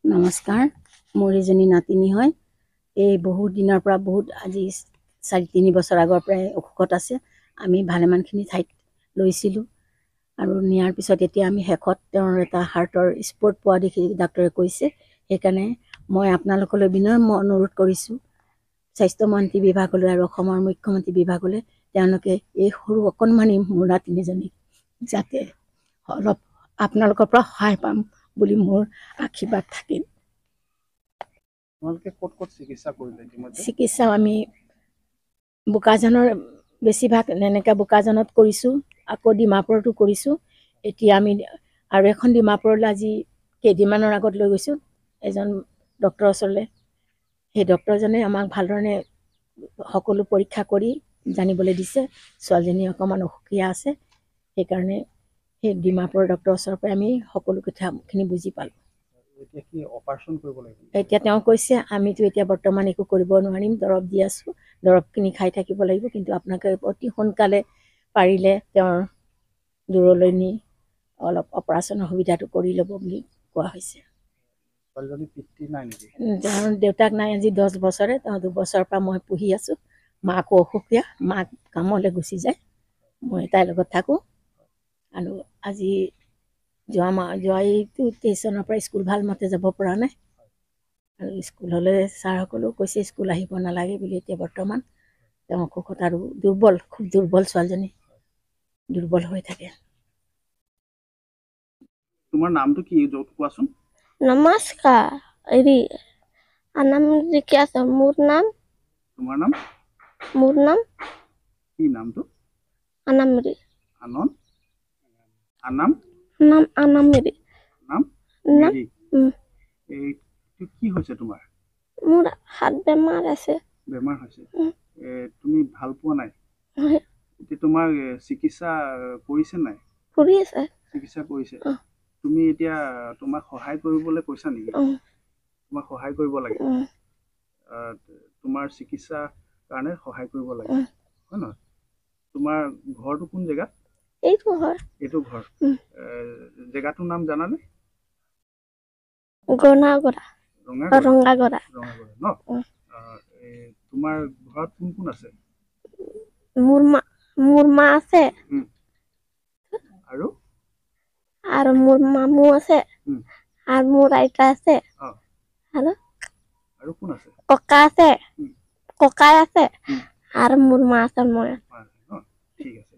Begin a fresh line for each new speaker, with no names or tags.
নমস্কাৰ, মোৰ এজনী নাতিনী হয়। এই বহুত দিনৰ পৰা, বহুত আজি 4-3 বছৰ আগৰ পৰাই অসুখত আছে। আমি ভালেমানখিনি ঠাইত লৈছিলোঁ আৰু নিয়াৰ পিছত এতিয়া আমি শেষত তেওঁৰ এটা হাৰ্টৰ স্পট পোৱা দেখি ডাক্তৰে কৈছে। সেইকাৰণে মই আপোনালোকলৈ বিনম্ৰ অনুৰোধ কৰিছোঁ, স্বাস্থ্যমন্ত্ৰী বিভাগলৈ আৰু অসমৰ মুখ্যমন্ত্ৰী বিভাগলৈ, তেওঁলোকে এই সৰু অকণমানি মোৰ নাতিনীজনীক যাতে অলপ আপোনালোকৰ পৰা সহায় পাম বুলি মোৰ আশীৰ্বাদ থাকিল।
তোমালোকে ক'ত ক'ত চিকিৎসা কৰিলে ইতিমধ্যে?
চিকিৎসা আমি বোকাজানৰ বেছিভাগ এনেকৈ বোকাজানত কৰিছোঁ, আকৌ ডিমাপুৰতো কৰিছোঁ। এতিয়া আমি আৰু এখন ডিমাপুৰলৈ আজি কেইদিনমানৰ আগত লৈ গৈছোঁ এজন ডক্টৰৰ ওচৰলৈ। সেই ডক্টৰজনে আমাক ভালধৰণে সকলো পৰীক্ষা কৰি জানিবলৈ দিছে ছোৱালীজনী অকণমান অসুখীয়া আছে। সেইকাৰণে সেই ডিমাপুৰৰ ডক্টৰৰ ওচৰৰ পৰাই আমি সকলো কথাখিনি বুজি পালোঁ।
এতিয়া কি অপাৰেশ্যন কৰিব লাগিব?
এতিয়া তেওঁ কৈছে আমিতো এতিয়া বৰ্তমান একো কৰিব নোৱাৰিম, দৰৱ দি আছোঁ, দৰৱখিনি খাই থাকিব লাগিব, কিন্তু আপোনালোকে অতি সোনকালে পাৰিলে তেওঁৰ দূৰলৈ নি অলপ অপাৰেশ্যনৰ সুবিধাটো কৰি ল'ব বুলি কোৱা হৈছে।
ছোৱালীজনী পিতৃ নাই নেকি?
তেওঁৰ দেউতাক নাই আজি 10 বছৰে, তেওঁ 2 বছৰৰ পৰা মই পুহি আছোঁ। মাকো অসুখীয়া, মাক কামলৈ গুচি যায়, মই তাইৰ লগত থাকোঁ। আৰু আজি যোৱা মাহ, যোৱা এইটো 23 চনৰ পৰা স্কুল ভালমতে যাব পৰা নাই। আৰু স্কুললৈ ছাৰসকলেও কৈছে স্কুল আহিব নালাগে বুলি। এতিয়া বৰ্তমান তেওঁ অসুখত আৰু দুৰ্বল, খুব দুৰ্বল, ছোৱালীজনী দুৰ্বল হৈ থাকে।
তোমাৰ নামটো কি য'ত কোৱাচোন।
নমস্কাৰ, হেৰি নাম কি আছে মোৰ নাম?
তোমাৰ নাম?
মোৰ নাম
কি নামটো?
আনামৰি।
আনন্দ আনাম।
নাম আনামেৰি।
নাম
নাম
মেৰী। এইটো কি হৈছে তোমাৰ?
মোৰ হাত বেমাৰ আছে।
বেমাৰ হৈছে?
উম।
তুমি ভাল পোৱা নাই?
হয়।
এতিয়া তোমাৰ চিকিৎসা কৰিছে নাই?
ফুৰি আছে।
চিকিৎসা কৰিছে?
অ।
তুমি এতিয়া তোমাক সহায় কৰিবলৈ কৈছা নেকি?
উম।
তোমাক সহায় কৰিব লাগে?
উম।
তোমাৰ চিকিৎসা কাৰণে সহায় কৰিব লাগে?
উম।
হয় নহয়? তোমাৰ ঘৰটো কোন জেগাত?
এইটো হয়।
এইটো ঘৰ?
উম।
জেগাটোৰ নাম জানানে?
গনাগৰা।
ৰঙাগড়া?
ৰঙাগৰা।
ৰঙাগড়া ন?
উম।
তোমাৰ ঘৰত কোন কোন আছে?
মোৰ মা আছে।
আৰু?
আৰু মোৰ মামু আছে। আৰু মোৰ আইতা আছে। আৰু
আৰু কোন আছে?
ককা আছে। ককাই আছে। আৰু মোৰ মা আছে, মই।
মা আছে ন? ঠিক আছে।